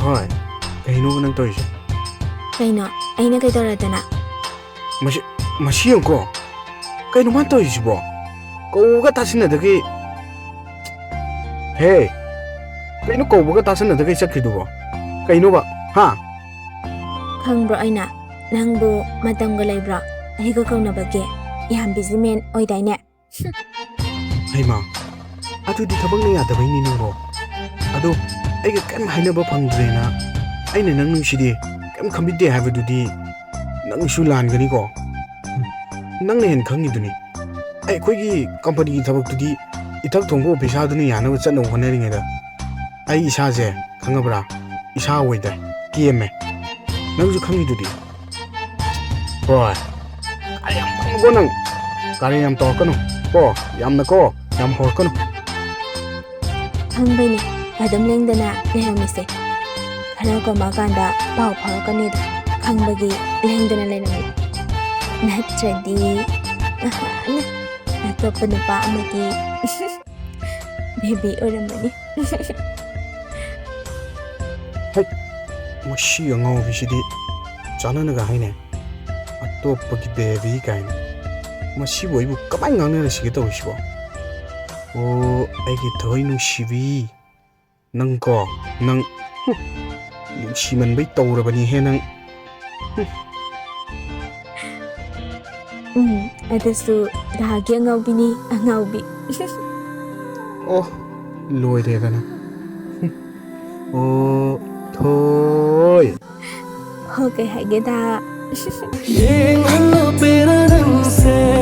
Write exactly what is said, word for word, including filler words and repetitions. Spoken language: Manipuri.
ꯍꯣꯏ, ꯀꯩꯅꯣꯕ ꯅꯪ ꯇꯧꯔꯤꯁꯦ? ꯀꯩꯅꯣ? ꯑꯩꯅ ꯀꯩꯗꯧꯔꯗꯅ? ꯃꯁꯤ ꯃꯁꯤ ꯌꯦꯡꯉꯨꯀꯣ, ꯀꯩꯅꯣ ꯃꯥꯅ ꯇꯧꯔꯤꯁꯤꯕꯣ? ꯀꯧꯕꯒ ꯇꯥꯁꯤꯟꯅꯗꯒꯩ꯫ ꯍꯦ, ꯀꯩꯅꯣ ꯀꯧꯕꯒ ꯇꯥꯁꯤꯟꯅꯗꯒꯩ ꯆꯠꯈ꯭ꯔꯤꯗꯨꯕꯣ? ꯀꯩꯅꯣꯕ? ꯍꯥ? ꯈꯪꯕ꯭ꯔꯣ ꯑꯩꯅ? ꯅꯪꯕꯨ ꯃꯇꯝꯒ ꯂꯩꯕ꯭ꯔꯣ? ꯑꯩꯒ ꯀꯧꯅꯕꯒꯤ? ꯌꯥꯝ ꯕꯤꯖꯤ ꯃꯦꯟ ꯑꯣꯏꯗꯥꯏꯅꯦ? ꯍꯩꯃꯥ, ꯑꯗꯨꯗꯤ ꯊꯕꯛꯅ ꯌꯥꯗꯕꯩꯅꯤ ꯅꯪꯕꯣ꯫ ꯑꯗꯣ ꯑꯩꯒ ꯀꯔꯤꯝ ꯍꯥꯏꯅꯕ ꯐꯪꯗ꯭ꯔꯦꯅ ꯑꯩꯅ ꯅꯪ ꯅꯨꯡꯁꯤꯗꯦ, ꯀꯔꯤꯝ ꯈꯟꯕꯤꯗꯦ ꯍꯥꯏꯕꯗꯨꯗꯤ ꯅꯪꯁꯨ ꯂꯥꯟꯒꯅꯤꯀꯣ꯫ ꯅꯪꯅ ꯍꯦꯟꯅ ꯈꯪꯉꯤꯗꯨꯅꯤ꯫ ꯑꯩꯈꯣꯏꯒꯤ ꯀꯝꯄꯅꯤꯒꯤ ꯊꯕꯛꯇꯨꯗꯤ ꯏꯊꯛ ꯊꯣꯡꯕ ꯑꯣꯐꯤꯁꯥꯔꯗꯨꯅ ꯌꯥꯅꯕ ꯆꯠꯅꯕ ꯍꯣꯠꯅꯔꯤꯉꯩꯗ ꯑꯩ ꯏꯁꯥꯁꯦ, ꯈꯪꯉꯕ꯭ꯔꯥ? ꯏꯁꯥ ꯑꯣꯏꯗ꯭ꯔꯦ, ꯀꯦꯝꯃꯦ꯫ ꯅꯪꯁꯨ ꯈꯪꯉꯤꯗꯨꯗꯤ꯫ ꯍꯣꯏ꯫ ꯀꯥꯔꯦ ꯌꯥꯝ ꯈꯪꯉꯨꯀꯣ ꯅꯪ꯫ ꯀꯥꯔꯦ ꯌꯥꯝ ꯇꯧꯔꯛꯀꯅꯨ ꯀꯣ, ꯌꯥꯝꯅ ꯀꯣ, ꯌꯥꯝ ꯍꯧꯔꯛꯀꯅꯨ꯫ ꯈꯪꯕꯩꯅꯦ ꯑꯗꯨꯝ ꯂꯦꯡꯗꯅ ꯂꯩꯔꯝꯃꯤꯁꯦ꯫ ꯈꯔ ꯀꯣꯝꯃꯛꯑꯀꯥꯟꯗ ꯄꯥꯎ ꯐꯥꯎꯔꯛꯀꯅꯤꯗꯣ ꯈꯪꯕꯒꯤ ꯂꯦꯡꯗꯅ ꯂꯩꯔꯝꯃꯤ꯫ ꯅꯠꯇ꯭ꯔꯗꯤ ꯅꯍꯥꯟꯅ ꯑꯇꯣꯞꯄ ꯅꯨꯄꯥ ꯑꯃꯒꯤ ꯕꯦꯕꯤ ꯑꯣꯏꯔꯝꯃꯅꯤ꯫ ꯍꯩꯠ, ꯃꯁꯤ ꯑꯉꯥꯎꯕꯤꯁꯤꯗꯤ ꯆꯥꯟꯅꯅꯒ ꯍꯥꯏꯅꯦ꯫ ꯑꯇꯣꯞꯄꯒꯤ ꯕꯦꯕꯤ ꯀꯥꯏꯅ꯫ ꯃꯁꯤꯕꯨ ꯑꯩꯕꯨ ꯀꯃꯥꯏꯅ ꯉꯥꯡꯅꯔꯁꯤꯒꯦ ꯇꯧꯔꯤꯁꯤꯕꯣ? ꯑꯣ, ꯑꯩꯒꯤ ꯊꯋꯥꯏ ꯅꯨꯡꯁꯤꯕꯤ꯫ ꯅꯪꯀꯣ, ꯅꯪ, ꯍꯨꯝ, ꯅꯨꯡꯁꯤꯃꯟꯕꯩ ꯇꯧꯔꯕꯅꯤꯍꯦ ꯅꯪ꯫ ꯎꯝ, ꯑꯗꯨꯁꯨ ꯗꯥꯒꯤ ꯑꯉꯥꯎꯕꯤꯅꯤ, ꯑꯉꯥꯎꯕꯤ꯫ ꯑꯣ, ꯂꯣꯏꯔꯦꯗꯅ꯫ ꯍꯨꯝ꯫ ꯑꯣ, ꯊꯣꯏ꯫ ꯍꯣ, ꯀꯩ ꯍꯥꯏꯒꯦꯗ? ꯌꯦꯡꯍꯜꯂꯣ ꯄꯦꯔꯥ ꯅꯪꯁꯦ꯫